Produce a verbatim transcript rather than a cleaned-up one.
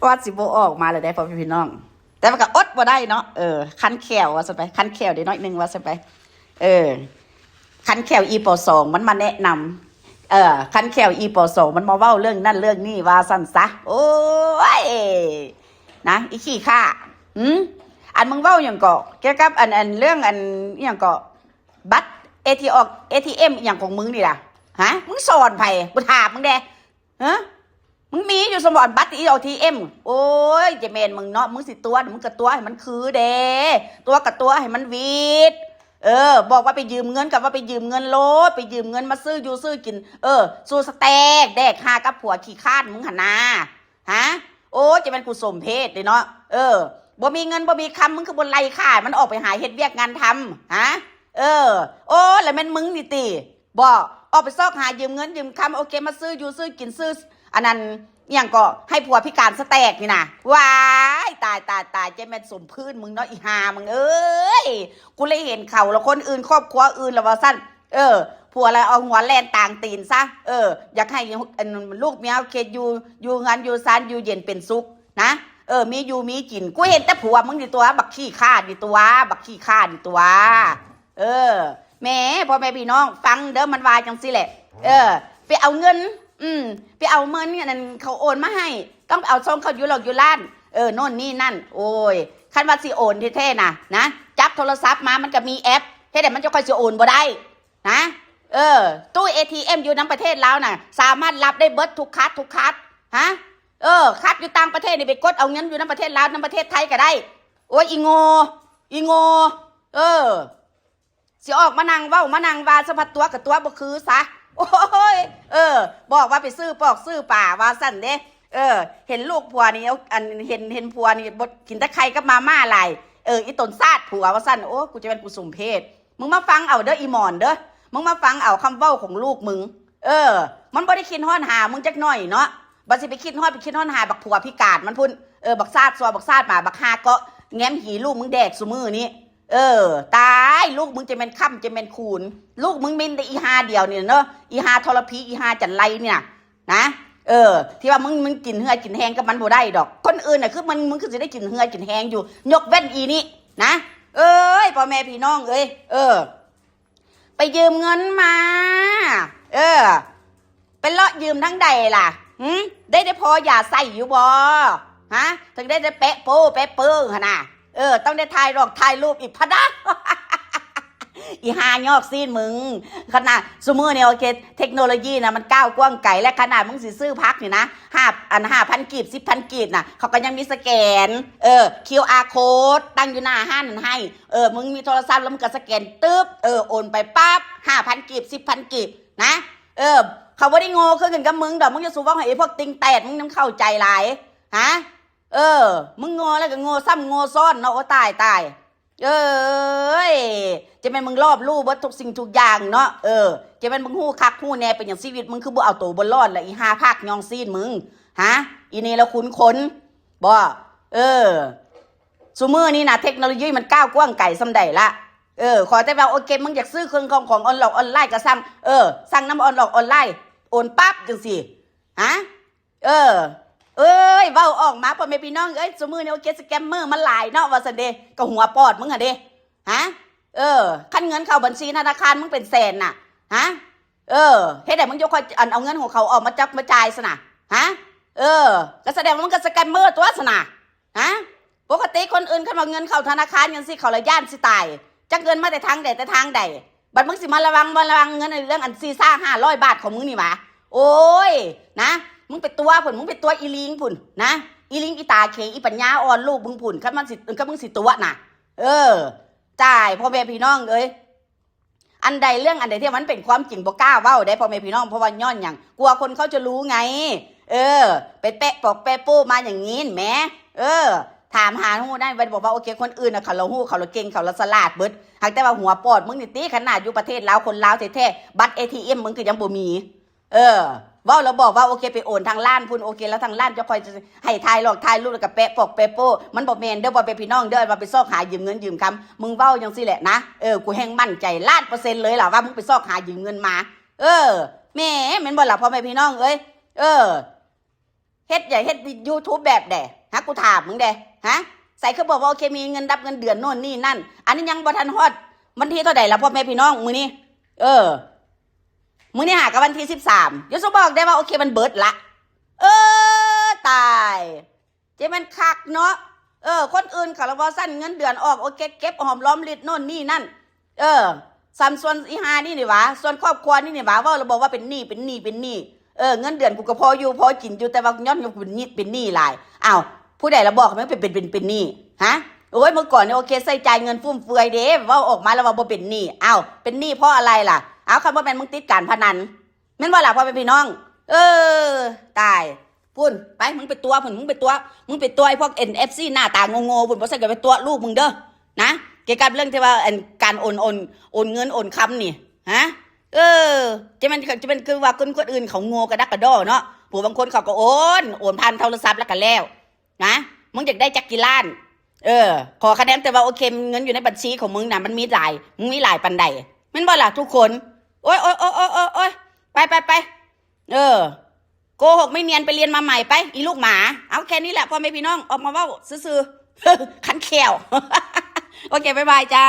ว่าสิบ่ออกมาแล้วได้พ่อแม่พี่น้อง แต่มันก็อดบ่ได้เนาะ เออ คันแข้วว่าซั่นไป คันแข้วได้น้อยหนึ่งว่าซั่นไป เออ คันแข้วอีปอสองมันมาแนะนำ เออ คันแข้วอีปอสองมันมาเว้าเรื่องนั่นเรื่องนี้ว่าซั่นซะ โอ้ย นะ อีขี้ข้า หืม อันมึงเว้าหยังเกาะ เกี่ยวกับอัน อันเรื่องอันหยังเกาะ บัตร เอ ที ออก เอ ที เอ็ม อีหยังของมึงนี่ล่ะ ฮะ มึงสอนไผ กูถามมึงแด่ ฮะ มึงมีอยู่สมบัติบัตร อี ที เอ็ม โอ้ย จะแม่นมึงเนาะ มึงสิตั๋ว มึงก็ตั๋วให้มันคือเด้ ตั๋วก็ตั๋วให้มันหวิด เออ บอกว่าไปยืมเงินก็ว่าไปยืมเงินโลด ไปยืมเงินมาซื้ออยู่ซื้อกิน เออ สู่สแต็ก แดกฮากับผัวขี้คร้านมึงหั่นนา ฮะ โอ้ย จะแม่นกูสมเพชเด้เนาะ เออ บ่มีเงินบ่มีคำ มึงคือบ่ไล่ข้ามันออกไปหาเฮ็ดเวียกงานทำ ฮะ เออ โอ้ แล้วแม่นมึงนี่ติ บ่ ออกไปซอกหายืมเงินยืมคำ โอเค มาซื้ออยู่ซื้อกินซื้อ อันนั้น อิหยังเกาะ ให้ผัวพิการสแต็กนี่นะ ว้าย ตาย ตาย ตาย เจ๊แม่นสมพื้นมึงเนาะ อีห่ามึงเอ้ย กูเลยเห็นเขาแล้วคนอื่นครอบครัวอื่นแล้วว่าซั่น เออ ผัวละเอาหัวแล่นตางตีนซะ เออ อยากให้อันลูกเมียโอเคอยู่ อยู่เฮือนอยู่ซานอยู่เย็นเป็นสุขนะ เออ มีอยู่มีกิน กูเห็นแต่ผัวมึงนี่ตั๋ว บักขี้ข้านี่ตั๋ว บักขี้ข้านี่ตั๋ว เออ แหม พ่อแม่พี่น้อง ฟังเด้อ มันว่าจังซี่แหละ เออ ไปเอาเงิน อืม ไปเอาเงินอันนั้นเขาโอนมาให้ ต้องเอาส่งเข้าอยู่หลอกอยู่ล้าน เออ โน่นนี่นั่น โอ้ย คันว่าสิโอนแท้ๆน่ะ นะ จับโทรศัพท์มา มันก็มีแอป เฮ็ดให้มันจะค่อยสิโอนบ่ได้ นะ เออ ตู้ เอ ที เอ็ม อยู่นำประเทศลาวน่ะ สามารถรับได้เบิดทุกคัดทุกคัด ฮะ เออ คัดอยู่ต่างประเทศนี่ไปกดเอาเงินอยู่นำประเทศลาวนำประเทศไทยก็ได้ โอ้ย อีโง่ อีโง่ เออ สิออกมานั่งเว้ามานั่งว่าสะพัดตั๋วกับตั๋วบ่คือซะ โอ้ย เออ บอกว่าไปซื้อปอกซื้อป่าว่าซั่นเด้ เออ เห็นลูกผัวนี่เอา อัน เห็น เห็นผัวนี่บ่กินแต่ไข่กับมาม่าหลาย เออ อีตนซาดผัวว่าซั่น โอ้ กูจะแม่นกูสมเพช มึงมาฟังเอาเด้ออีหมอนเด้อ มึงมาฟังเอาคำเว้าของลูกมึง เออ มันบ่ได้คิดฮอดหามึงจักหน่อยเนาะ บัดสิไปคิดฮอดไปคิดฮอดหาบักผัวพิการมันพุ้น เออ บักซาดซอบักซาดหมา บักฮาเกาะ แง้มหีลูกมึงแดกซุมื้อนี้ เออ ตาย ลูกมึงจะแม่นค่ำจะแม่นคูณ ลูกมึงแม่นแต่อีฮาเดียวนี่เนาะ อีฮาทรพี อีฮาจันไรเนี่ยนะ เออ ที่ว่ามึง มึงกินเหือกินแฮงกับมันบ่ได้ดอก คนอื่นน่ะคือมัน มึงคือสิได้กินเหือกินแฮงอยู่ ยกเว้นอีนี่นะ เอ้ย พ่อแม่พี่น้องเอ้ย เออ ไปยืมเงินมา เออ ไปเลาะยืมทางใดล่ะ หึ ได้ ได้พอยาใส่อยู่บ่ ฮะ ถึงได้ ได้แปะโป้แปะเปิ้งหั่นน่ะ เออ ต้องได้ถ่ายรอกถ่ายรูปอีกพะนะ อีห่ายอกซีนมึง ขนาดซุมื้อนี่โอเค เทคโนโลยีนะมันก้าวกว้างไกล และขนาดมึงสิซื้อผักนี่นะ ห้า อัน ห้าพัน กีบ สิบพัน กีบน่ะ เขาก็ยังมีสแกน เออ คิวอาร์ code ตั้งอยู่หน้าห้านนั่นให้ เออ มึงมีโทรศัพท์แล้วมึงก็สแกนตึ๊บ เออ โอนไปปั๊บ ห้าพัน กีบ สิบพัน กีบ นะ เออ เขาบ่ได้โง่คือกันกับมึงดอก มึงจะสู้เว้าให้ไอ้พวกติ่งแตด มึงนำเข้าใจหลาย ฮะ เออ มึงโง่แล้วก็โง่ซ้ำโง่ซ้อนเนาะ โอ้ตายตาย เอ้ย จะแม่นมึงรอบรู้เบิดทุกสิ่งทุกอย่างเนาะ เออ จะแม่นมึงฮู้คักฮู้แน่ เป็นหยังชีวิตมึงคือบ่เอาตัวบ่รอดละ อีห่าผักยองซีนมึง ฮะ อีเนรคุณคน บ่ เออ ซุมื้อนี้นะ เทคโนโลยีมันก้าวกว้างไกลส่ำใดละ เออ ขอแต่ว่าโอเค มึงอยากซื้อเครื่องของของออนไลน์ออนไลน์ก็สั่ง เออ สั่งนำออนไลน์ออนไลน์ โอนปั๊บจังซี่ ฮะ เออ เอ้ย เว้าออกมา พ่อแม่พี่น้องเอ้ย ซุมื้อนี้โอเค สแกมเมอร์มันหลายเนาะ ว่าซั่นเด้ ก็หัวปอดมึงหั่นเด้ ฮะ เออ คันเงินเข้าบัญชีธนาคารมึงเป็นแสนน่ะ ฮะ เออ เฮ็ดให้มึงยกค่อย อัน เอาเงินของเขาออกมาจับมาจ่ายซะน่ะ ฮะ เออ ก็แสดงว่ามึงก็สแกมเมอร์ตั๋วซะน่ะ ฮะ ปกติคนอื่นคันว่าเงินเข้าธนาคารจังซี่ เขาละย้านสิตาย จักเงินมาแต่ทางใดแต่ทางใด บัดมึงสิมาระวัง มาระวังเงินในเรื่องอันซีซ่าห้าร้อยบาทของมึงนี่หวา โอ้ย นะ มึงไปตั๋วพุ้น มึงไปตั๋วอีลิงพุ้นนะ อีลิงอีตาเข อีปัญญาอ่อนลูกมึงพุ้น คันมันสิ คันมึงสิตั๋วน่ะ เออ จ่าย พ่อแม่พี่น้องเอ้ย อันใดเรื่องอันใดที่มันเป็นความจริงบ่กล้าเว้าได้ พ่อแม่พี่น้อง เพราะว่าย้อนหยัง กลัวคนเขาจะรู้ไง เออ ไปแปะปอกแปะโป้มาอย่างงี้แหม เออ ถามหาฮู้ได้ บ่ได้บอกว่าโอเค คนอื่นน่ะเขาละฮู้ เขาละเก่ง เขาละฉลาดเบิด หากแต่ว่าหัวปอดมึงนี่ติ ขนาดอยู่ประเทศลาว คนลาวแท้ๆ บัตร เอ ที เอ็ม มึงก็ยังบ่มี เออ เว้าแล้วบอกว่าโอเค ไปโอนทางร้านพุ้น โอเค แล้วทางร้านจะคอยให้ถ่ายหลอกถ่ายรูปแล้วก็แปะปอกแปะโป้ มันบ่แม่นเด้อ พ่อแม่พี่น้องเด้อ ว่าไปซอกหายืมเงินยืมคำ มึงเว้าจังซี่แหละนะ เออ กูแฮ่งมั่นใจล้านเปอร์เซ็นต์เลยล่ะว่ามึงไปซอกหายืมเงินมา เออ แหม แม่นบ่ล่ะ พ่อแม่พี่น้องเอ้ย เออ เฮ็ดใหญ่เฮ็ดยูทูบแบบใดฮะ กูถามมึงเด้ฮะ ใส่คือบอกว่าโอเคมีเงินรับเงินเดือนโน่นนี่นั่น อันนี้ยังบ่ทันฮอดวันที่เท่าใดล่ะพ่อแม่พี่น้องมื้อนี้ เออ มื้อนี้หากับวันที่สิบสาม เดี๋ยวสิบอกได้ว่าโอเคมันเบิดละ เออ ตาย เจ๊แม่นคักเนาะ เออ คนอื่นเขาละว่าสั้นเงินเดือนออกโอเคเก็บหอมรอมริบโน่นนี่นั่น เออ ส่วนอีหานี่นี่หวา ส่วนครอบครัวนี่นี่หวา เว้าแล้วบอกว่าเป็นหนี้เป็นหนี้เป็นหนี้ เออ เงินเดือนกูก็พออยู่พอกินอยู่ แต่ว่าย้อนเป็นหนี้เป็นหนี้หลาย อ้าว ผู้ใดละบอกมันเป็นเป็นเป็นเป็นหนี้ฮะ โอ้ย เมื่อก่อนเนี่ยโอเคใช้จ่ายเงินฟุ่มเฟือยเด้ เว้าออกมาแล้วว่าบ่เป็นหนี้ อ้าว เป็นหนี้เพราะอะไรล่ะ อ้าว คันบ่แม่นมึงติดการพนัน แม่นบ่ล่ะพ่อแม่พี่น้อง เออ ตาย พุ่น ไป มึงไปตั๋วพุ่น มึงไปตั๋ว มึงไปตั๋วไอ้พวก เอ็น เอฟ ซี หน้าตาโง่ๆ พุ่น บ่ซั่นก็ไปตั๋วลูกมึงเด้อ นะ เกี่ยวกับเรื่องที่ว่าอันการโอน โอน โอนเงินโอนคำนี่ ฮะ เออ จะเป็น จะเป็นคือว่าคนคนอื่นเขาโง่กระดักกระดอเนาะ ผู้บางคนเขาก็โอน โอนผ่านโทรศัพท์แล้วก็แล้ว นะ มึงอยากได้จักกี่ล้าน เออ ขอคะแนนแต่ว่าโอเค เงินอยู่ในบัญชีของมึงนะ มันมีหลาย มึงมีหลายปานใด แม่นบ่ล่ะทุกคน โอ้ย โอ้ย โอ้ย โอ้ย โอ้ย โอ้ย ไป ไป ไป เออ โกหกไม่เนียน ไปเรียนมาใหม่ไป อีลูกหมา เอาแค่นี้แหละพ่อแม่พี่น้อง ออกมาเว้าซื่อๆ คันแข้ว โอเค บ๊ายบายจ้า